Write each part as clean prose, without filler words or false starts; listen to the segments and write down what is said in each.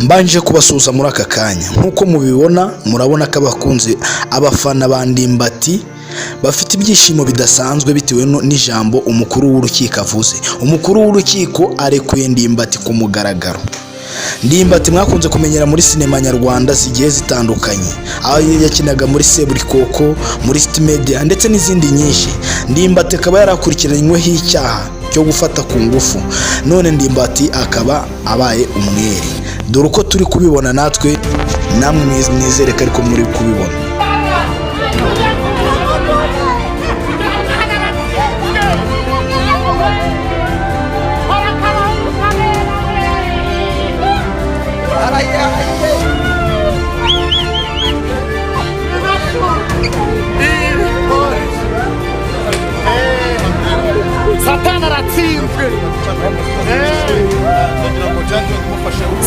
Mbanje kubasuhuza muri aka kanya. Nk'uko mubibona, murabona ko abakunzi, abafana ba Ndimbati bafite ibyishimo bidasanzwe bitewe n'ijambo umukuru w'urukiko avuze. Umukuru w'urukiko arekuye Ndimbati ku mugaragaro. Ndimbati mwakunze kumenyera muri sinema nyarwanda zigiye zitandukanye, aho yakinaga muri Seburikoko, muri City Media ndetse n'izindi nyinshi. Ndimbati akaba yarakurikiranyweho icyaha cyo gufata ku ngufu, none Ndimbati akaba abaye umwere. Dore uko turi kubibona natwe, namwe nizere ko ariko muri kubibona. Satani aratsinzwe,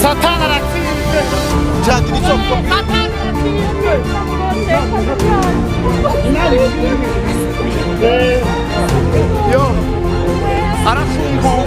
Satani aratsinzwe, Satani aratsinzwe. Yo arafunguwe.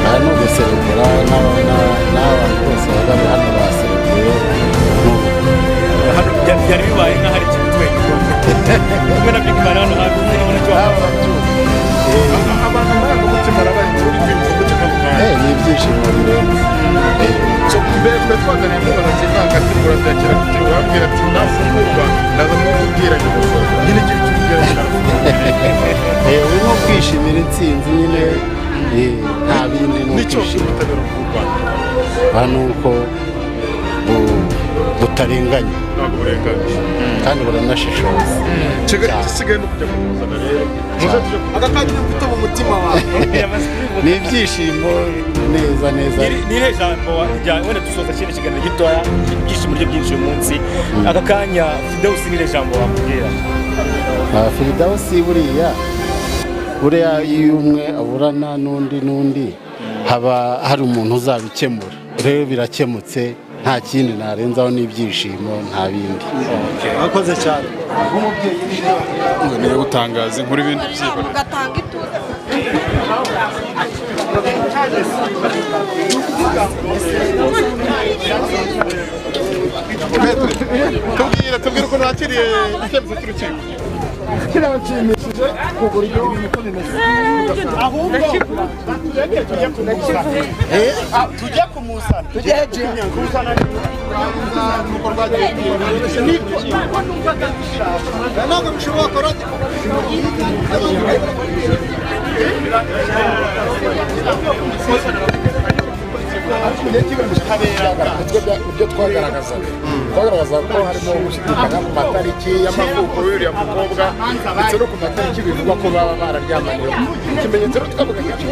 Aha ni uguserebura n'abantu bose baba bari hano baserebuye. Hano byari bibaye nk'aho ari ikintu twenyine kumwe na Big Man hano hanze ubona icyo wakora. Abantu amarangamutima arabaye uri kwiyumva gute kano kanya? Ni ibyishimo birenze. So mbere twari twaganiriye mubaza ati ntakati urabyakira gute, urambwira ati nafungurwa ndaza kumubwira nyine igira icyo ubwira nyine arafungurwa. Ubu ni ukwishimira intsinzi nyine, nta bindi ni nicyo ukwishima. Ubutabera bw'u Rwanda Aha ni uko butarenganya. Ntabwo burenganye. Kandi buranashishoza. Kigali igisigaye ni ukujya kumuzana rero muze tujye. Aka kanya ufite mu mutima wawe? Ni ibyishimo neza neza. Ni irihe jambo wenda dusoza kino kiganiro gitoya, ibyishimo ryo byinshi uyu munsi, aka kanya Firdausi, ni irihe jambo wamubwira? Firidawusi, buriya iyo umwe aburana n'undi n'undi, haba hari umuntu uzabikemura. Rero birakemutse, nta kindi narenzaho, n'ibyishimo, nta bindi. Wakoze cyane. Ngo niyo gutangaza inkuru ibindi byihorera. Mugatanga ituze. Tubwire ukuntu wakiriye icyemezo cy'urukiko. Kiranshimishije ku buryo Ahubwo batureke tujye kumuzana, tujye kumuzana, tujye kuzana nuko rwagiye. Ntabwo bishoboka. Ibyo twagaragazaga ko harimo gushidikanya ku matariki y'amavuko y'uriya mukobwa ndetse no ku matariki bivugwa ko baba bararyamaniyeho. Ikimenyetso rero twavuga nk'iki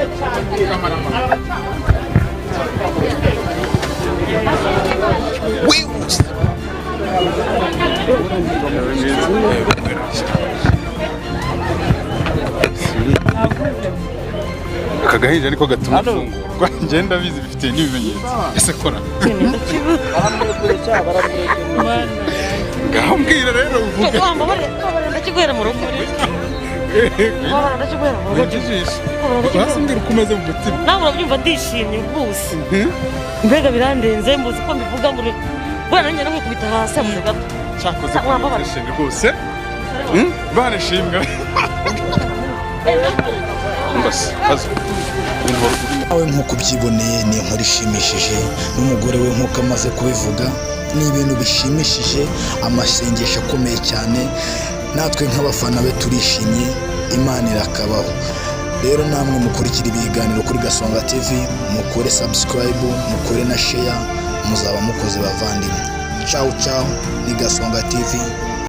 Wihuse. Aka gahinja niko gatuma ufungurwa, ngenda bizi bifitiye n'ibimenyetso. Ese kora ngaho, mbwira rero uvuge. Ndakiguhera mu rugo. Ndakiguhera mu rugo. Ijisho hasi, mbwira uko umeze mu mutima. Nawe urabyumva, ndishimye rwose, mbega birandenze, mbuze uko mbivuga ngo buriya nanjye namwikubita hasi amuze gato. Cyakoze. Wambabara. Ndishimye rwose. Barishimwe mbese kazo. Nawe nk'uko ubyiboneye, ni inkuru ishimishije n'umugore we nk'uko amaze kubivuga, ni ibintu bishimishije, amasengesho akomeye cyane. Natwe nk'abafana be turishimye, Imana irakabaho. Rero namwe mukurikira ibiganiro kuri Gasonga TV, mukore subscribe, mukore na share, muzaba mukoze bavandimwe. Ciao ciao, ni Gasonga TV.